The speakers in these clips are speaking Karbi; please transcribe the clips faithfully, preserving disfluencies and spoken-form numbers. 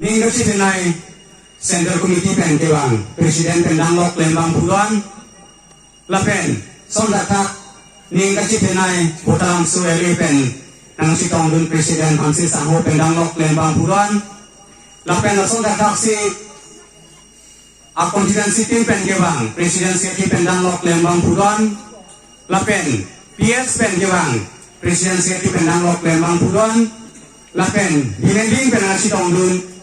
Ning kachethenei Central Committee pen kevang President pen danglok klem abang pulo an. Lapen son thakthak ning kachethenei Votalangso L A pen nangchetongdun President Hanse Sangho pen danglok klem abang pulo an. Lapen son thakthak si a constituency team pen kevang President Secretary pen danglok klem abang pulo an. Lapen P S pen kevang President Secretary pen danglok klem abang pulo an. Lapen Bhiwandi pen nangchetongdun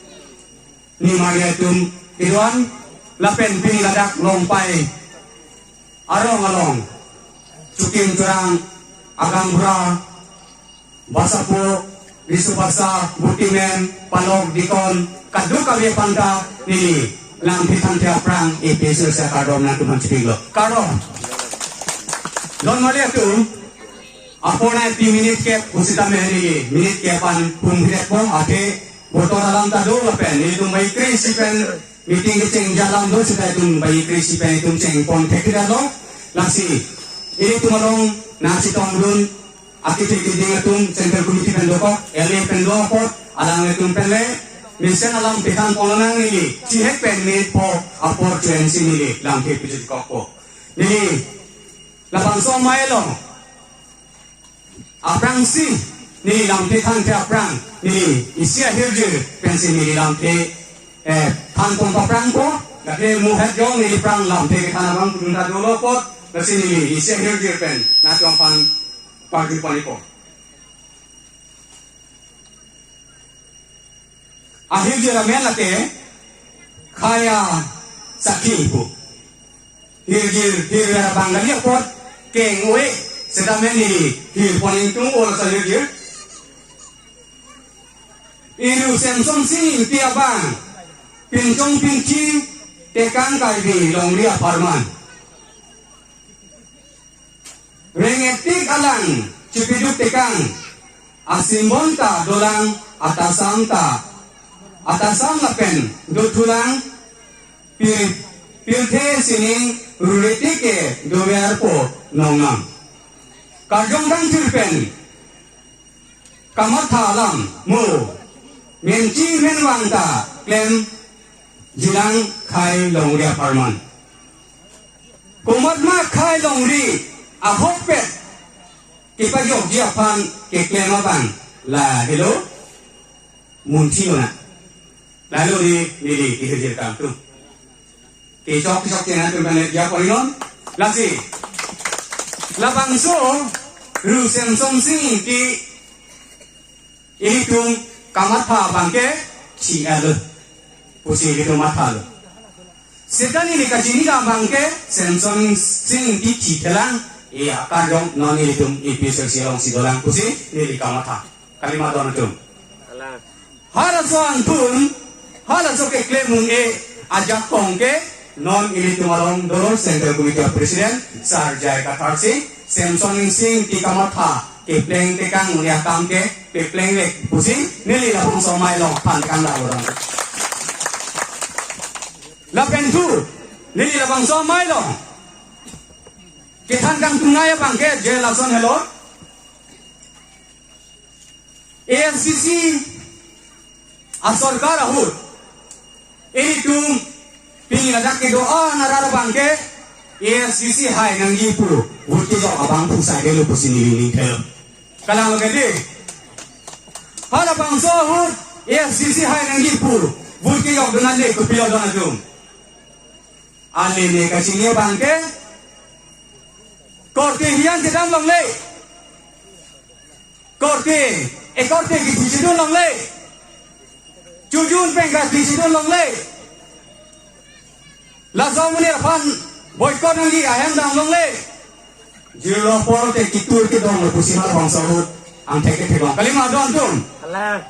nimarli atum kedo an. Lapen pini ladak Longpai arong along chukim churang, agaonbura, basapo, risubasa, butimen, palok, dikon, kadokave aphanta neli lamthe thanthe aphrang A P H L C akardom nangtum aphan chipiklo. Kardom. Don marli atum, apor nai ti minute kep pusitame neli minute kep an pum hirekpo, athe botor alam ta do lapen nelitum bai kre-isi pen meeting kecheng alam do seta itum bai kre-isi pen itum chengpon thekthedetlo. Lasi ilitum along nangchetongdun akethe keding atum Central Committee pen dokok, L A pen dokok, alanglitum pen le mesen alam pethan ponlonang neli, chihek pen minute pho apor chuensi neli lamthe pijit kokpo. Neli labangso amei along aphrangsi neli lamthe thanthe aphrang neli isi ahirjir pensi neli lamthe, eh, thanpon paphrangpo, lake muhet jong neli aphrang lamthe kethan abang kudun ta dolo apot, lasi neli isi ahirjir pen nangtum aphan parju pon-ikpo. Ahirjir amen lake khei asakhi pu. Hirjir hirver abang kali apot keng-oi setame neli hirpon ingtung ol sa hirjir. Iru Semsonsing Ingti abang pinchong pinchi tekang Karbi longri apharman. Reng-etik alang chipiduk tekang, asimbon ta dolang, atasam ta, atasam lapen dothulang, pir, pirthe sining ruriti ke doverpo nongnam. Karjong kangthir pen kamatha alam mo, menchi menvang ta klemjilang khei longri apharman. Komatma khei longri ahokpet kepajokji aphan keklem abang lahelo, munthi ona. Lahelo di neli kehirjir kangtung. Kechok kechok chena tum kane dia poinon. Lasi labangso Ru Semsonsing Ingti ilitum kamatha abangke thik-etlo pusi ilitum mathalo. Seta neli kachini abangke Semsonsing Ingti thikthelang, iya, karjong non ilitum A P H L C alongsi dolang pusi neli kamatha. Kalima don atum. Alang. Halaso angthun, halaso keklem un-e ajakong ke non ilitum along dolo Central Committee a-President Sar J I Kathar si, Semsonsing Ingti kamatha kepleng tekang un-e akam ke pepleng vek pusi neli labangso amei along than kangdam orang. Lapen thu, neli labangso amei along kethan kangtungnei abangke je lason helo. A S D C asorkar ahut ilitum pini ladak kedo-an arat abangke A S D C hai nangji pu vote kejok abang pu sai delo pusi neli ning thelo. Kalang lo kedi. Halabangso ahut A S D C hai nangji pu vote kejok dungan le kopilo don atum. Ale ne kachini abangke korte hian kedam longle. Korte, e korte kethijidun longle. Chojun pen kethijidun longle. Laso amonit aphan boycott nangji ahem dam longle. Jirlo apor te kitur kidong lo pusi halabangso ahut angthek ketheklong. Kalima don atum. Alang.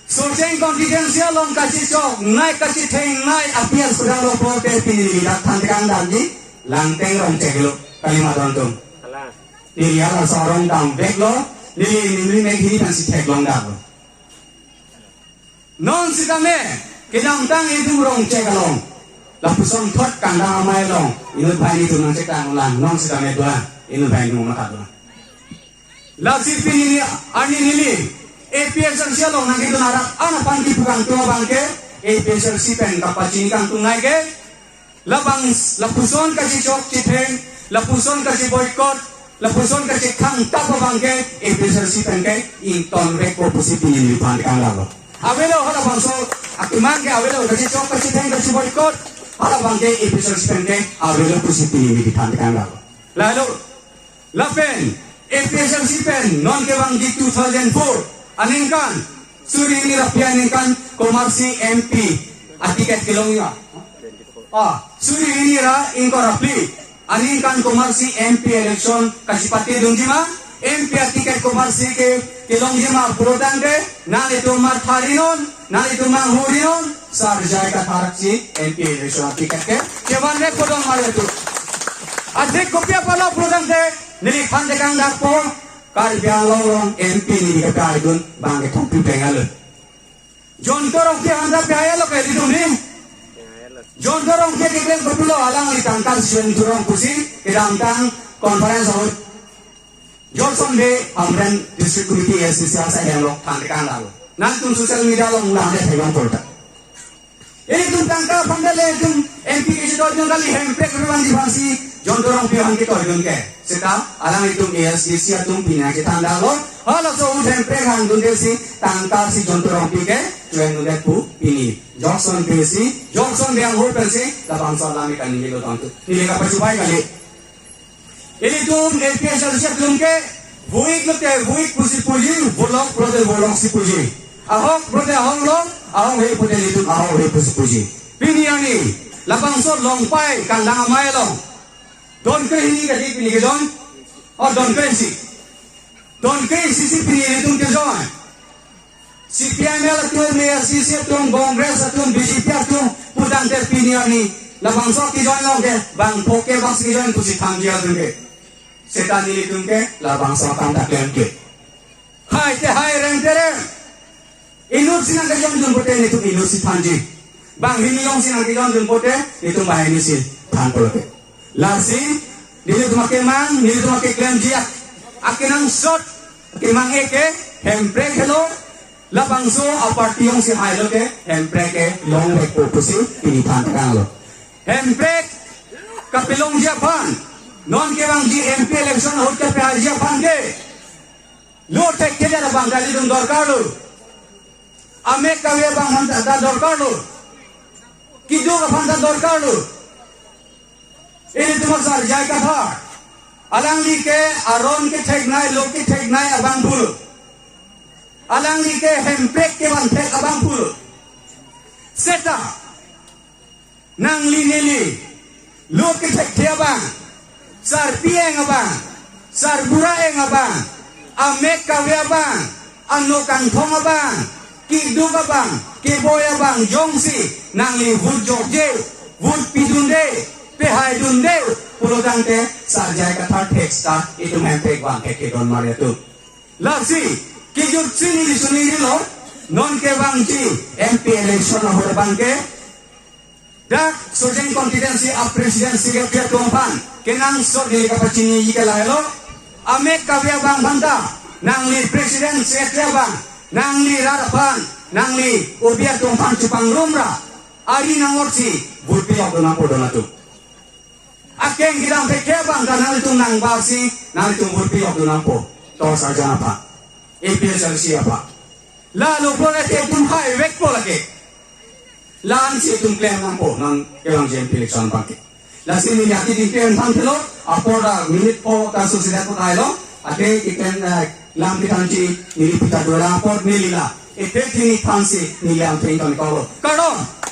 Socheng constituency along kachechoknei kachethengnei appearance kedam lo apor te pini neli dak than tekang damji Langteng Rongchek lo. Kalima don atum. Alang. Neli halaso arong damveklo, neli neli mek hini thansi theklong damlo. Non sitame kedamtang itum Rongchek along lapuson thot kangdang amei along inut banghini atum nangchekang lang, non sitame dolang, inut banghini atum matha dolang. Lasi pini arni neli APHLC along nangkedun arat an aphan kipu kangtung abangke APHLC pen kapachini kangtung nai ke. Labang lapuson kachechok chetheng, lapuson kache-boycott, lapuson kachekhangtap abangke APHLC pen ke ingtonvekpo pusi pini neliphan kanglang lo. Avelo halabangso akemang ke avelo, kachechok kachetheng kache-boycott, halabangke APHLC pen ke avelo pusi pini neliphan kanglang lo. Lalo lapen APHLC pen non kevangji two thousand four aningkan, suri hini ra phli aningkan komarsi MP aticket kelongji ma? Ah, suri hini ra ingkoi ra phli aningkan komarsi MP election kachepatedunji ma? MP aticket komarsi ke kelongji ma pulotangte nanglitum matha rinon, nanglitum manghurinon, Sar J I Kathar si MP election aticket ke chevanvekpo don mare tu. Athik kopi apotlo pulotangte neliphan tekang dakpo, Karbi Anglong along MP neli kepedun abangke Thongpi Pengalo. John Torong ke handa pe ayalo ke di dum ni. John Torong ke keklem kopilo, alangli tangka si John Torong pusi kedamtang conference hall Johnson Bey Hamren District Committee ASDC asai along than tekang lang. Nangtum social media along lang de thaiwan porta. Ilitum tangka aphan ta le itum MP kechedondun kali, Hemprek revang di aphansi John Torong Pi aphan ketoidun ke. Seta alanglitum ASDC atum pini chethan dalo. Halaso ahut Hemprek hangdunde si tangka si John Torong Pi ke chohangdunde pu pini. Johnson Bey si, Johnson Bey anghoi pensi labangso alam kaningje lo tangtu. Neli kapachubai kali. Ilitum APHLC atum ke voik lote voik pusi puji, volok pulote volok si puji. Ahok pulote ahok lo, ahok he pulote ilitum ahok he pusi puji. Pini arni labangso Longpai Kandang Amei along don kre hini kali pini kejoin. Oh, don kre isi. Don kre isi si pini ilitum kejoin. CPIML atum, ASDC atum, Congress atum, BJP atum putangte pini arni labangso kejoin along ke bangpho ke bangsi kejoin pusi thanji atum ke. Seta nelitum ke labangso akam ta klem ke. Hai te hai, reng te reng. Inut si nangkejoindun pote nelitum inut si thanji. Banghini jongsi nangkejoindun pote nelitum banghini si than pulote. Lasi nelitum akemang, nelitum akeklemji ak-, akenangsot, akemang eke, Hemprek helo, labangso aparty jongsi hailo ke, Hemprek ke longvekpo pusi pini than tekang lo. Hemprek kapelongji aphan, non kevangji MP election ahut kapehaiji aphan ke lo thekthe abang kalitum dorkar lo. Amek kave abang aphan ta dorkar lo. Keduk aphan ta dorkar lo. Ilitum Sar J I Kathar, alangli ke aron ketheknei, lo ketheknei abang pulo. Alangli ke Hemprek kevanthek abang pulo. Seta nangli neli lo kethekthe abang, sarpi eng abang, sarbura eng abang, amek kave abang, ano kangthong abang, keduk abang, keboi abang jongsi nangli vote jokje, vote pidunde, pehaidunde pulotangte Sar J I Kathar thek seta itum Hemprek vanthek ke don mare atum. Lasi kejutsi neli sunirilo, non kevangji MP election ahut abangke dak Socheng constituency a-president secretary atum aphan kenangsot neli kapachiniji ke lahelo. Amek kave abang aphan ta nangli president secretary abang, nangli rat aphan, nangli O B atum aphan chepangrum ra ari nang-otsi vote pijokdun nangpo don atum. Akeng kedam thekthe abang ta nanglitum nangbarsi nanglitum vote pijokdun nangpo. Tor Sarjan aphan, APHLC aphan. Lalo pulote itum haivekpo lake. La-ansi itum klem nangpo non kevangji MP election abangke. Lasi neli athe dingklem thanthelo, apor ta minute pho ta susidat pho thailo, athe keklem, eh, lam kethanji neli pita dola apor neli la. Epek hini thansi neli lam theng tong kolo. Kardom.